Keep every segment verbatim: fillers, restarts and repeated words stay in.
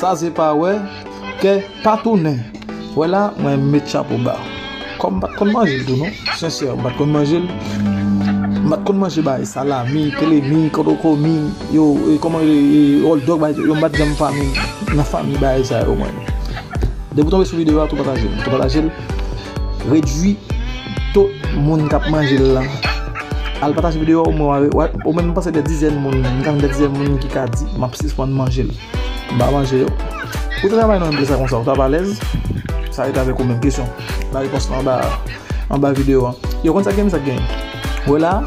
Sa se pa wè, kè pa tounen. Wè la, mwen met chapo ba. Kòm m pa t konn manje l tou non. Sensè, m pa t konn manje l. M pa t konn manje bagay salami, kelemi, kotokomi, yo, e, kòman, e, e, hot dog, bagay yo, m pa t janm fanmi, nan fanmi bagay sa yo, mwen. Depi w tonbe sou videyo a, tou pataje l. Tou pataje l. Redui tout moun k ap manje l lan. Al pataje videyo a, omwen, ou menm, m panse de dizèn moun, m ka jwenn de dizèn moun ki ka di, "M ap sispann manje l." M pa manje yo. Ou te travay nan yon plas sa konsa, ou t ap alèz? Sa rete avèk ou menm kesyon. Ba repons lan anba, anba videyo a. Yo konn sa gen, sa gen. Wè la,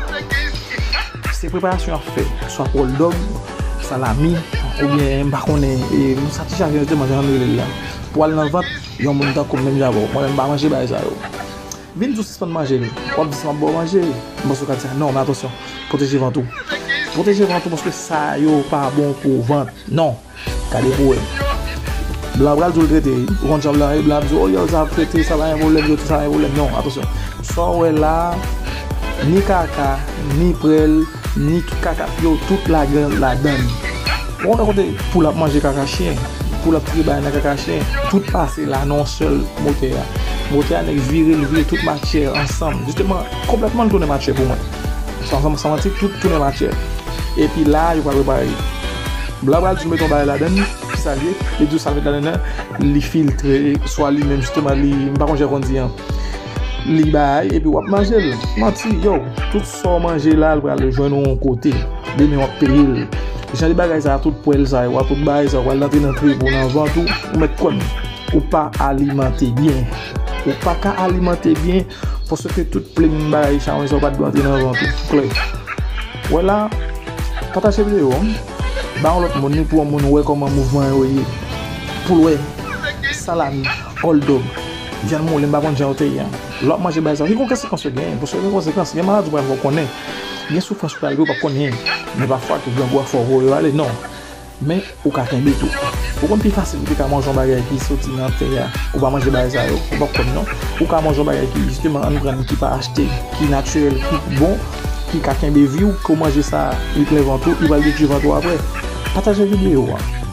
se preparasyon y ap fè. Swa hot dog, salami, oubyen m pa konnen, e, sa ti chaje yo te manje nan rele la. Pou al nan vant, yon moun tankou m menm jan avè w. Mwen menm m pa manje bagay sa yo. Vin di w sispann manje l. W ap di si m ap ba w manje. M panse w ka di sa. Non, men atansyon. Pwoteje vant ou. Pwoteje vant ou paske sa yo pa bon pou vant. Non. Gade pou wè. Blan pral di w l trete, wi. Ou konn jan blan ye, blan ap di w, "Oh, yo, sa ap trete, sa pa gen pwoblèm, yo, sa pa gen pwoblèm." Non, atansyon. Sa w wè la, ni kaka, ni prèl, ni kaka, yo, tout ladan, ladan. Ou konn kote poul ap manje kaka chen, poul ap tire bagay nan kaka chen, tout pase la nan yon sèl motè a. Motè a, nèg vire l, vire tout matyè ansanm. Jisteman, konplètman, l tounen matyè pou mwen. San, san, san manti, tout tounen matyè. Epi la, yo pral prepare. Blan pral di w met yon bagay ladan l, ki sa l ye, li di w sa l met ladan l, li filtre, swa li menm, jisteman, li, m pa konn jan yo konn di an. Li bay, epi w ap manje l. Manti, yo, tout sa w manje la, l pral jwenn ou yon kote. Demen w ap peye l. Jan de bagay sa, tout pwèl sa yo, tout bagay sa yo, pral antre nan tripo, nan vant ou, ou mèt kwè m. Ou pa alimante byen. Ou pa ka alimante byen, paske tout plen bagay sa yo pa t dwe antre nan vant ou. Klè. Wè la, pataje videyo a. Ba yon lòt moun li pou yon moun wè kòman mouvman yo ye. Pou l wè salami, hot dog, vyann moulen, m pa konn jan yo te ye an. Lè w ap manje bagay sa yo, ki konsekans yo genyen? Paske gen konsekans, gen maladi ou pral fè w konnen. Gen soufrans ou pral viv ou p ap konnen. Men pafwa, tout grangou a fè w voye yo ale. Non. Men, ou ka kenbe tou. Ou konn pi fasil ou te ka manje yon bagay ki soti nan tè a. Ou pa manje bagay sa yo, ou p ap konn non. Ou ka manje yon bagay ki, jisteman, ann pran ki pa achte, ki natirèl, ki bon, ki ka kenbe vi w, ke w manje sa, li plen vant ou, li pral detwi vant ou apre. Pataje videyo a.